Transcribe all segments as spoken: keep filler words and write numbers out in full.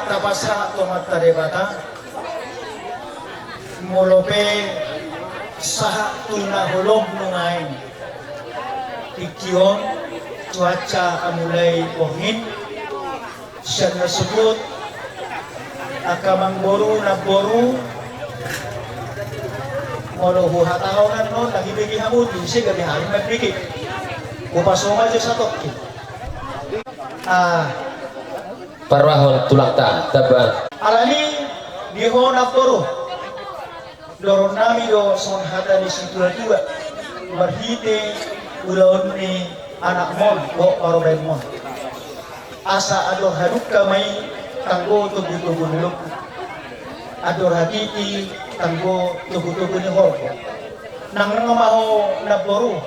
Tapasahat tu Amanta Debata, molo pe sahat tu na holom nuaeng tingki on, cuaca mulai borngin, sian na sogot, angka amangboru, namboru, molo huhatahon annon, lagi bege hamu tu, ise gabe hami mambege. Hupasahat ma jo satongkin. Ah. Parrohahon tulangta, tamba. Alani di ho namboru, dohonon nami do songon hata ni situatua, marhite ulaon ni anakmon dohot parumaenmon. Asa andor hadungka ma i tanggo togutogu ni lombu. Andor hatiti tanggo togutogu ni horbo. Nang nang ma ho namboru,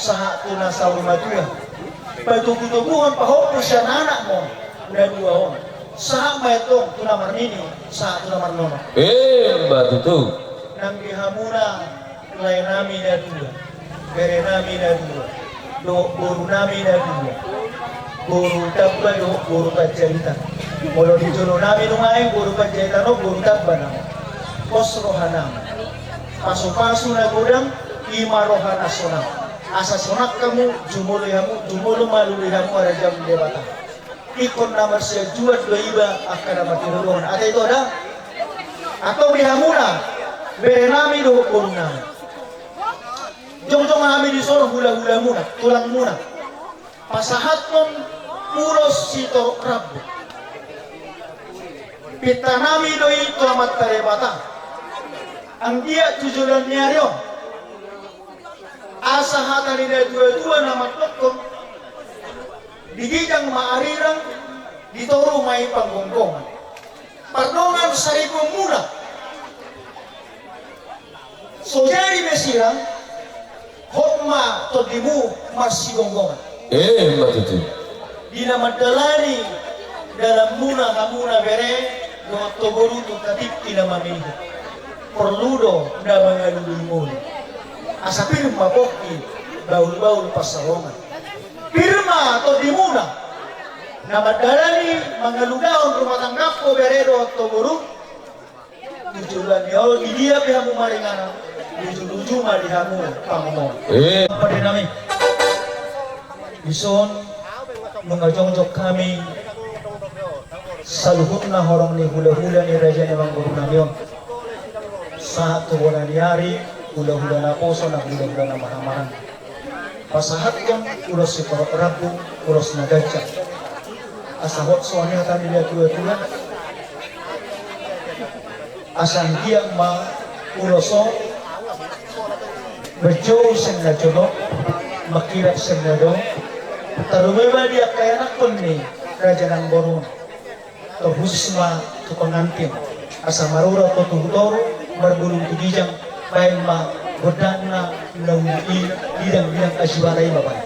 sahat tu na saur matua. Patogutoguhon pahompu sian anakmon na dua on. Sahat ma i antong tu na marnini, sahat tu na marnono. Emma tutu. Nang di hamuna lae nami na dua, bere nami na dua, dohot boru nami na dua, boru Tamba dohot boru Panjaitan. Molo di jolo nami nuaeng boru Panjaitan on, boru Tamba nami. Pos roha nami. Pasupasu na godang, i ma roha na sonang. Asa sonang hamu, jumolo hamu, jumolo malului hamu harajaon ni Debata. Ingkon na marsianjuan do iba angka na martinodohon. Ate ito da? Antong di hamuna, bere nami dohot boru nami. Jongjong hami dison hulahulamuna, tulangmuna. Pasahathon ulos sitorop rambu. Pinta nami do i tu Amanta Debata. Anggiat tu joloan ni ari on, asa hata ni natuatua na mandokkon, di ginjang ma arirang, di toru ma i panggonggongan. Pardongan saripeonmuna. So jadi be sirang, hot ma tondimu marsigonggongan. Emma tutu. Di na mandalani dalanmuna hamuna bere dohot boru tu katikki na mamihut. Porlu do na mangalului ngolu. Asa pir ma pongki bahulbahul pansalongan. Pir ma tondimuna na mandalani mangalugahon rumah tangga ho bere dohot boru. Di joloan ni ari on, di dia pe hamu maringanan, luju-luju ma di hamu pangomoan. Eh. Pande nami. Dison nunga jongjong hami saluhutna horong ni hulahula ni raja ni amangboru nami on. Sahat tu bona ni ari, hulahula naposo nang hulahula na marhahamaranggi. Pasahathon ulos sitorop rambu, ulos na ganjang. Asa hot songon hata ni natuatua. Asa anggiat ma ulos on manjou sian na jonok, mangkirap sian na dao. Tarlumobi ma di angka ianakhon ni raja nang boru on. Terkhusus ma tu pengantin. Asa marura ho tu toru, marbulung tu ginjang, baen ma gondangna na uli i, bidang-bidang asi bara i ma baen.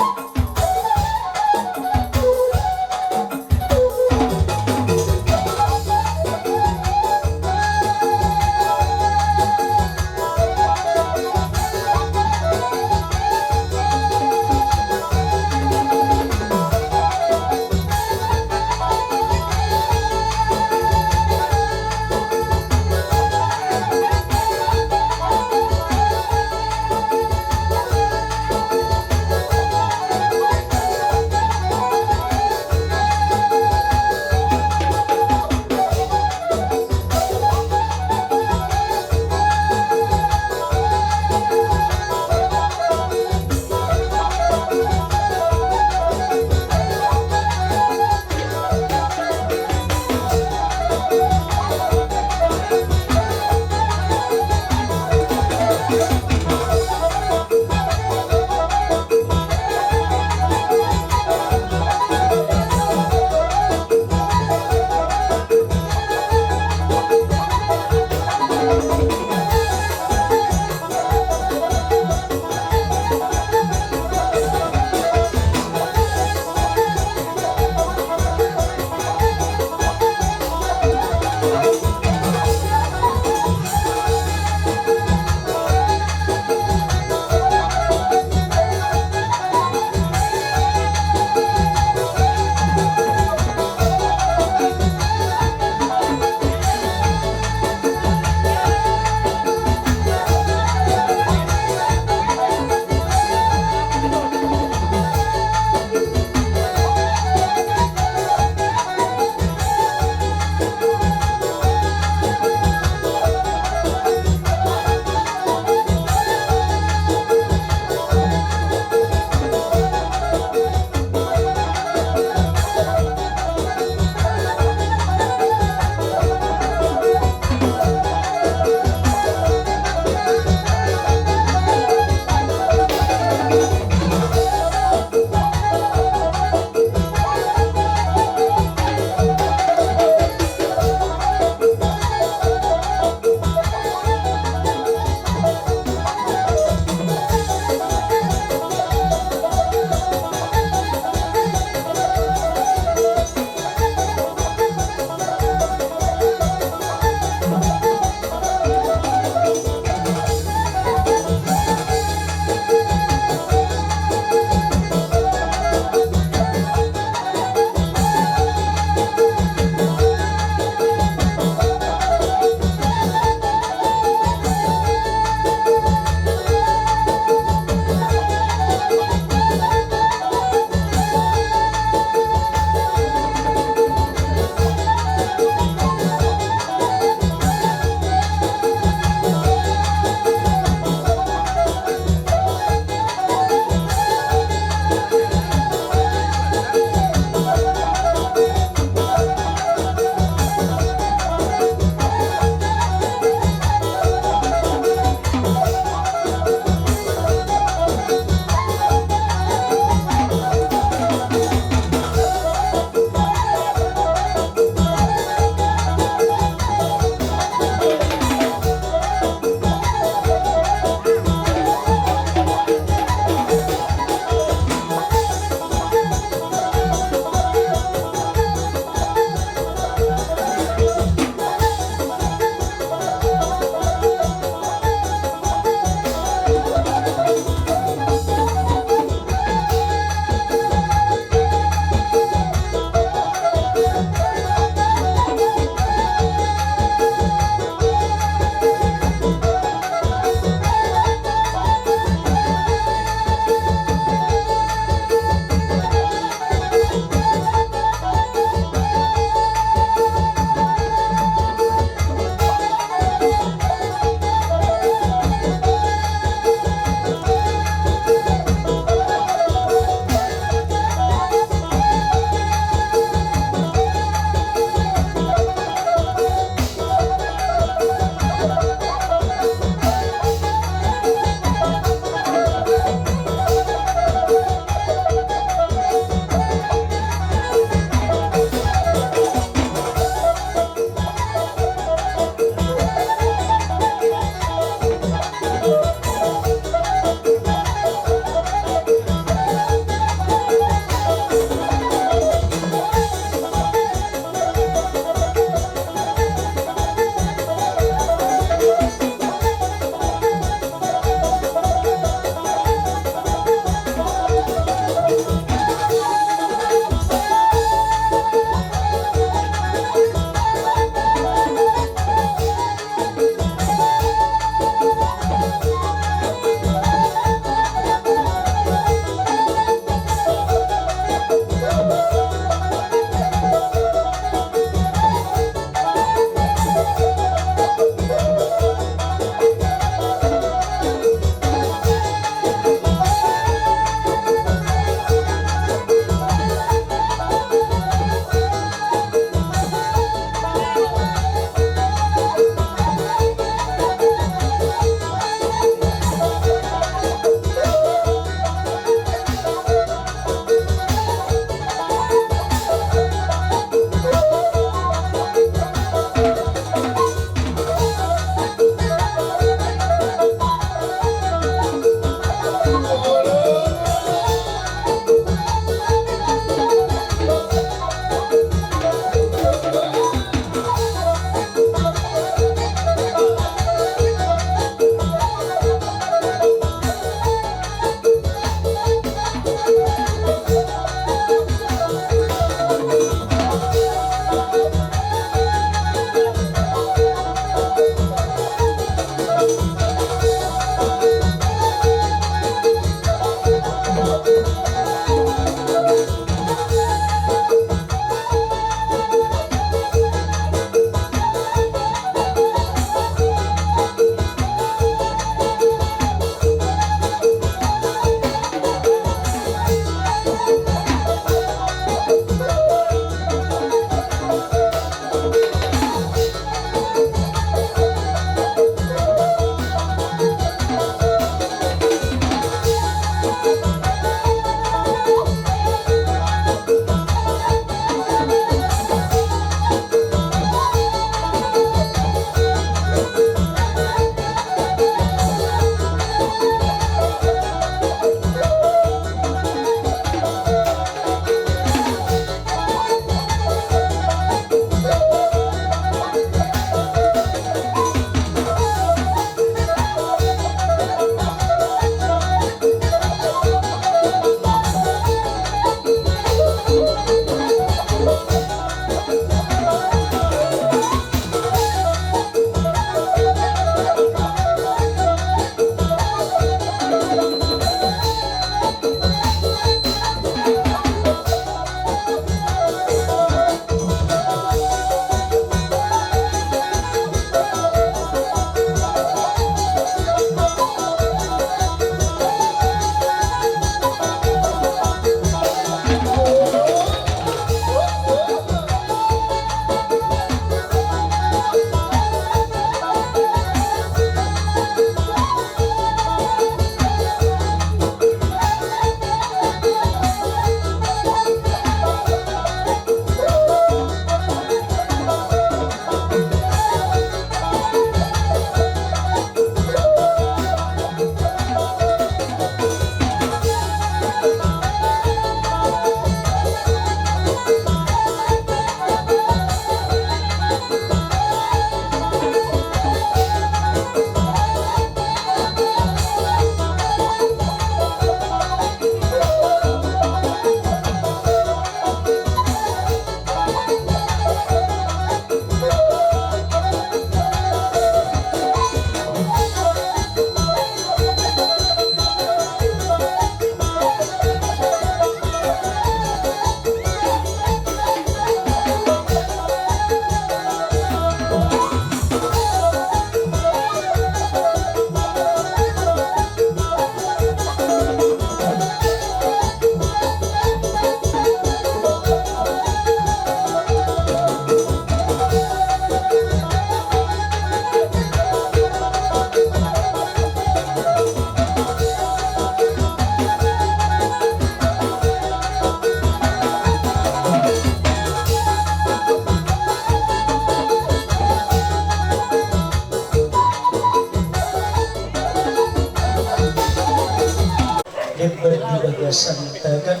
Santagan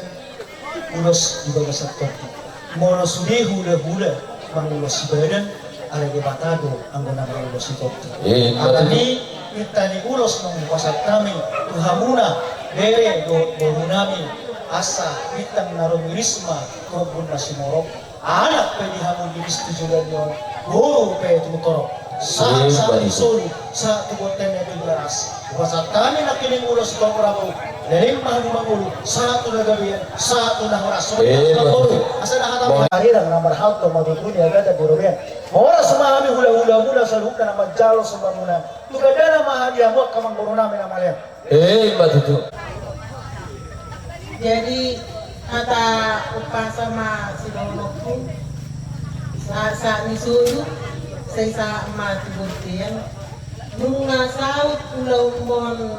ulos di bagasan tondi. Molo sude hulahula mangulosi badan, alai Debata do anggo na mangulosi tondi. Eh, betul. Alani i, pinta ni ulos naung hupasahat hami tu hamuna, bere dohot boru nami, asa bintang na rumiris ma tu ombun na sumorop. Anak pe di hamu riris tu joloan ni on, boru pe tu torop. Sahat, eh, sahat betul. Di solu, sahat tu bontean ni Tigaras. Hupasahat hami nangkining ulos tu hamu rabu. Leleng ma hamu mangolu, sahat tu na gabean, sahat tu na horas. Eh, betul. Asa na hata mo-, arirang na marhalto ma tutu di hagatan di robean. Horas ma hami hulahula muna saluhutna na manjalo sumbangunan. Tu gandana ma hadiamu angka amangboru nami na malean. Eh, ima tutu. Jadi, hata umpasa ma sidohononku, sa-, sahat ni solu, sai sahat ma tu bontean. Nunga saut ulaonmon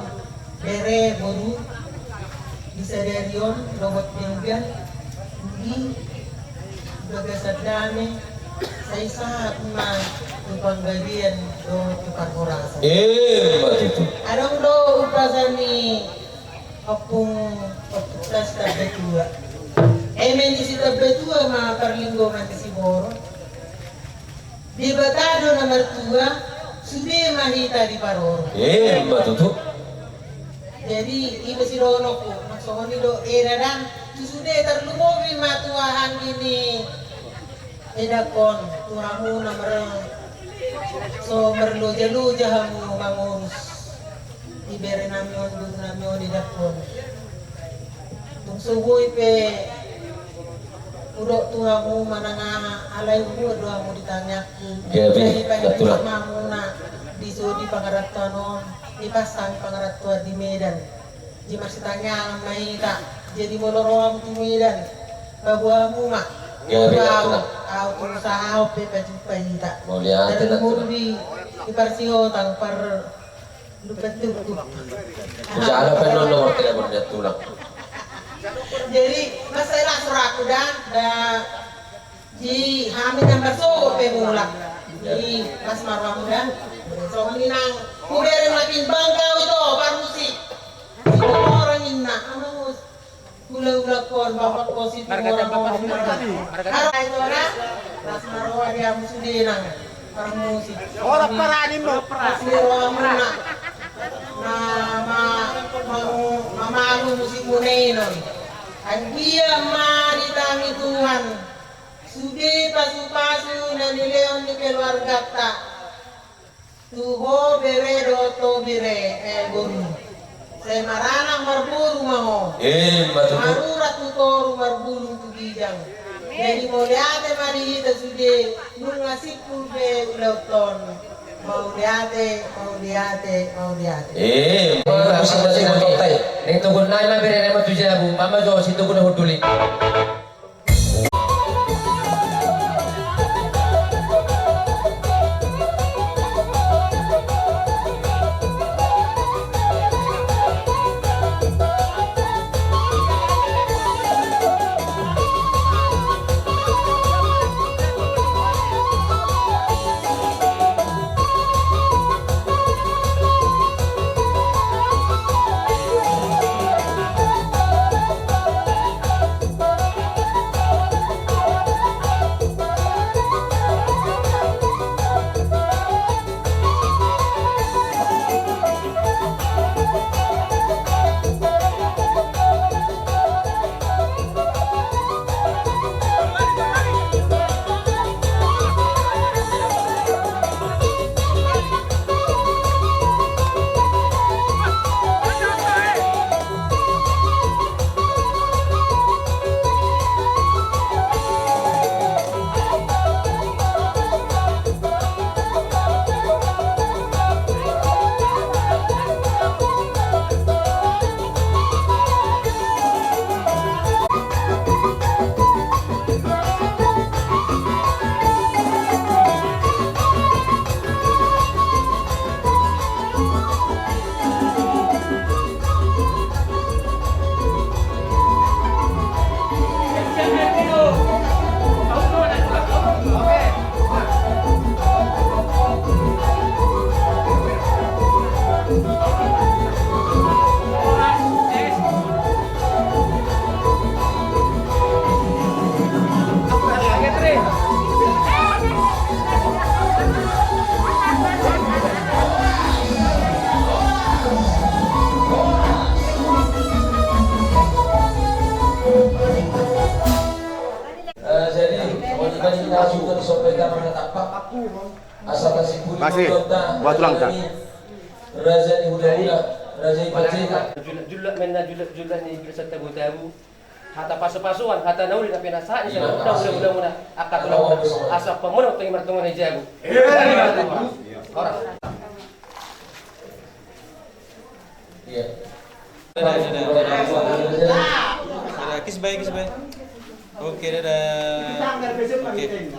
bere boru, di sadari on dohot denggan, di bagasan dame, sai sahat ma tu panggabean dohot tu parhorasan. Eh, ima tutu. Adong do umpasa ni ompung, ompung ta Sitambatua. Eme ni Sitambatua ma parlinggoman ni siborok. Debata do na martua, sude ma hita diparorot. Eh, ima tutu. Jadi, i ma sidohononku, songon i do, eh, dada, tu sude tarlumobi ma tu anggi ni edangkon, tu hamu na mar-, so marlojaloja hamu mangurus di bere nami on, boru nami on, edangkon. Tung so boi pe hudok tu hamu manang aha, alai hubuat do hamu di tangiangku. Gabe, jadi, natural. Paima hamu na di so di pangarantoan on, di pasang pangarantoan di Medan. Di marsitangiangan ma hita, jadi molo ro hamu tu Medan, paboa hamu ma. Gabe, natural. Au tu usaha on pe pajumpa hita. Mauliate, natural. Dari murbi di parsihotang par Lupa tutup. Jala pe non nomor telepon dia tulang. Jadi, masa ela suraku da, da, di hami dan bersogo pe mulak. Jadi, pas marwamu da, songon i nang, kubereng lagi bangkau itu, parusi. Itu orang inna, amus. Hulahulangkon, bapakko, situmorang, marga, marga. Haro ai tona, las ma roha di hamu sude nang parmusik. Ora parani mo. Las ma rohamuna. Na ma, ma, mamalu musikmuna i non. Anggiat ma ditangi Tuhan. Sude pasupasu na nilehon ni keluarganta. Tu ho bere dohot ho bere, eh, boru. Sai maranak marboru ma ho. Eh, ima tutu. Marurat tu toru, marbulung tu ginjang. Jadi mauliate ma di hita sude, nunga simpul be ulaonta on. Mauliate, mauliate, mauliate. Eh, ima tutu. Ning togu nai ma bere nai ma tu jabu, mama jo si togu na huduli. Makasih buat ulang tahun. Raja ni hulahula, raja ni panjaitan. Julak-julak, mena julak-julak ni pira satabu-tabu. Hata pasu-pasuan, hata na uli na pinasahat ni saluhutna hulahula muna. Angka tulang, asa pamonang tongi martonga na jabu. Horas. Iya. Dadah, dadah, dadah. Dadah, kiss bye, kiss bye. Oke, dadah. Oke.